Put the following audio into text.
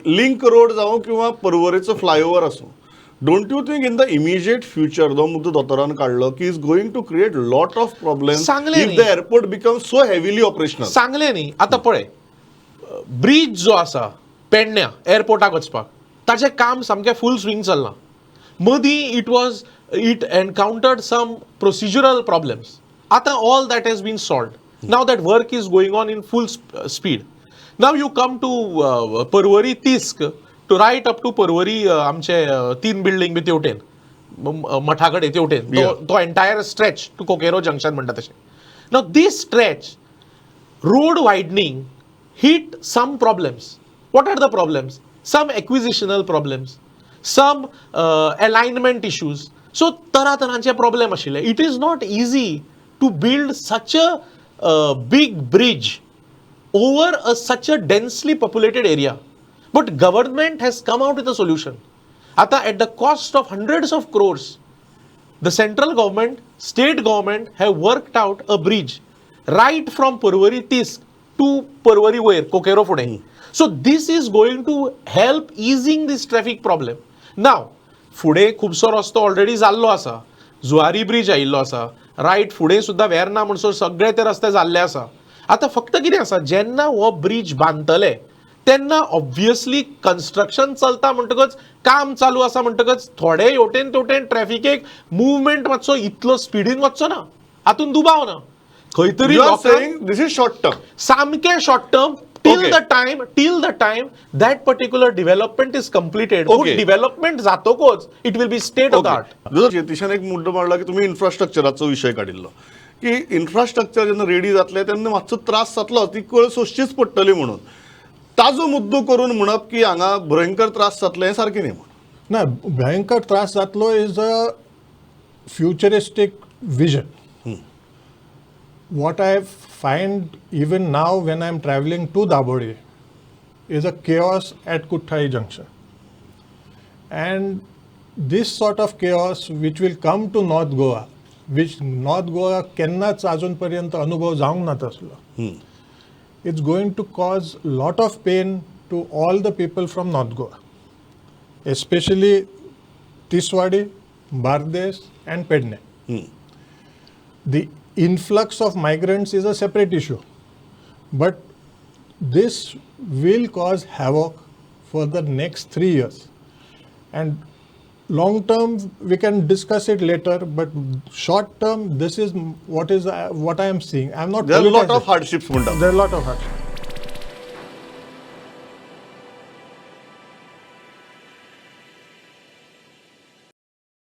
Link road जावं किंवा पर्वरेचो flyover आसूं, don't you think in the immediate future जो मुद्दो दोतोरान काडलो की is going to create lot of problem सांगलें if न्ही. The airport become so heavily operational? सांगलें न्ही. आतां पळय, ब्रीज जो आसा पेडण्या एअरपोर्टाक वचपाक, ताचें काम सामकें फूल स्विंग चल्लां. मदीं it encountered some procedural problems. आतां all that has been solved. Now that work is going on in full speed. Now you come to Porvorim Tisk to right up to Porvorim, आमचे तीन building बी तेवटेन, मठा कडेन तेवटेन, तो entire stretch to कोकेरो junction म्हणटा तशें. Now this stretch, road widening hit some problems. What are the problems? Some acquisitional problems, some alignment issues. So तरा तरांचे प्रॉब्लेम आशिल्ले. It is not easy to build such a big bridge over a such a densely populated area. But government has come out with a solution. आता at the cost of hundreds of crores, the central government, state government have worked out a bridge right from Porvorim Tisk to Porvorim वयर कोकेरो फुडें. So this is going to help easing this traffic problem. Now, फुडें खुबसो रस्तो already जाल्लो आसा. Zuari bridge आयिल्लो आसा right, फुडें सुद्दां वेर्ना म्हणसर सगळे ते रस्ते जाल्ले आसा. आतां फक्त कितें आसा, जेन्ना हो ब्रिज बांदतले तेन्ना ऑब्वियसली कन्स्ट्रक्शन चलता म्हणटकच, काम चालू आसा म्हणटकच थोडे हेवटेन तेवटेन ट्रॅफिकेक मुवमेंट मातसो इतलो स्पिडीन वचचो ना, हातून दुबाव ना खंय तरी. You are saying this is short term? सामकें short term, till the time that particular development is completed. Development जातकच it will be state of the art. जर यतीशान एक मुद्दो मांडला की तुमी इन्फ्रास्ट्रक्चराचो विशय काडिल्लो की इन्फ्रास्ट्रक्चर जेन्ना रेडी जातलें तेन्ना मातसो त्रास जातलो, ती कळ सोंसचीच पडटली म्हणून. ताजो मुद्दो करून म्हणप की हांगा भयंकर त्रास जातले हें सारकें न्ही म्हणून. ना, भयंकर त्रास जातलो is a futuristic vision. What I find even now when I'm traveling to Dabolim is a chaos at Kutthai Junction. And this sort of chaos which will come to North Goa, which North Goa केन्नाच अजून पर्यंत अनुभव जावंक ना तसलो, it's going to cause lot of pain to all the people from North Goa, especially Tiswadi, Bardez and Pedne. The influx of migrants is a separate issue, but this will cause havoc for the next 3 years. And long term, we can discuss it later, but short term, this is what I am seeing. I am not There are lot politicizing. Of hardships म्हणटा. There are lot of hardships.